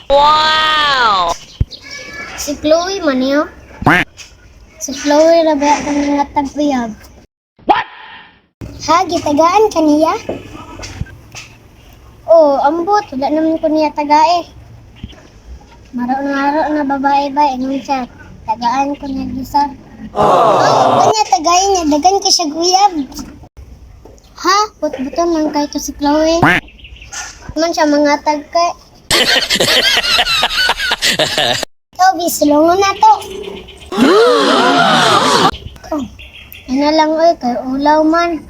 Wow! Si Chloe man niyo. Si Chloe ra ba ang nga taguyab? What? Ha, gitagaan kaniya? Oh, ambot. Wala naman ko niya tagae. Maro na babae ba, ingon siya. Tagaan ko niya gisa. Oh, kanya tagay niya, dagan ka siya guyab. Ha? Putbuton man kay to si Chloe. Man siya mga tag kay. Toby, sulungon na to. Oh, ano lang oy, kay ulaw man.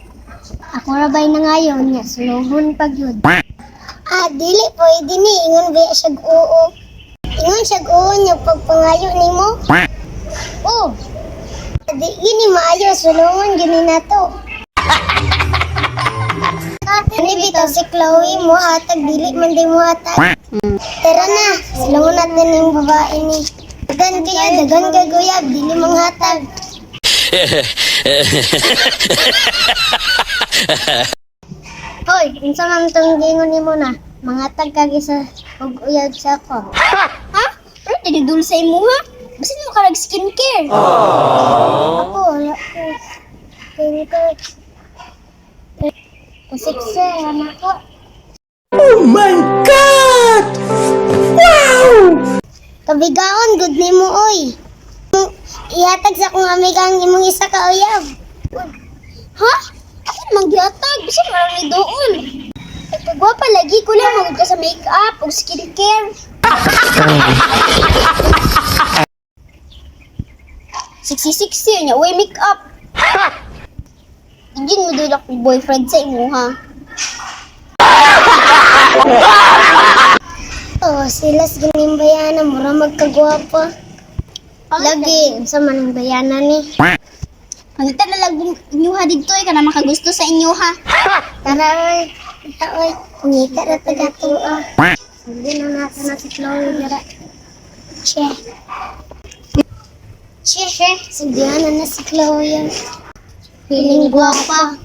Ako ra bay na ngayon niya, sulungon pag yun. Ah, dili pwede ni, ingon ba siya oo. Ingon siya oo niya pagpangayo nimo. Oh, di gini maayo, sulungon gini na to. Ani bitaw si Chloe mo hatag, dili man di mo hatag. Tara na, sulungon natin yung babae ni. Dagan kayo, dagan kay guyab, dili mong hatag. Hoy, unsa man tong giingon nimo na? Mga tag kag isa og uyab sa ako. Ha? Pero tinidul sa imo ha? Basta mo ka nag-skincare. Ako, wala ko. Skincare. Kasikse, anak ko. Oh my God! Wow! Kabigaon, good nimo oy. Ihatag sa akong amiga ang imong isa ka uyab. Ha? Ako naman gihatag. Basta marami doon. Ay, pagwapa lagi ko lang magod ka sa makeup o skincare. 60-60 niya, uy, makeup. Hindi mo doon akong boyfriend sa imo, ha? Oh, sila sa gining bayana, mura magkagwapa. Lagi, unsa man ang bayana ni? Pangita na lang inyuha dito, eh, ka na makagusto sa inyo, ha? Tara oy, kita oy, ngita ra taga tuo. Hindi na nato na si Chloe dira. Che. Che, sindihan na na si Chloe. Feeling gwapa.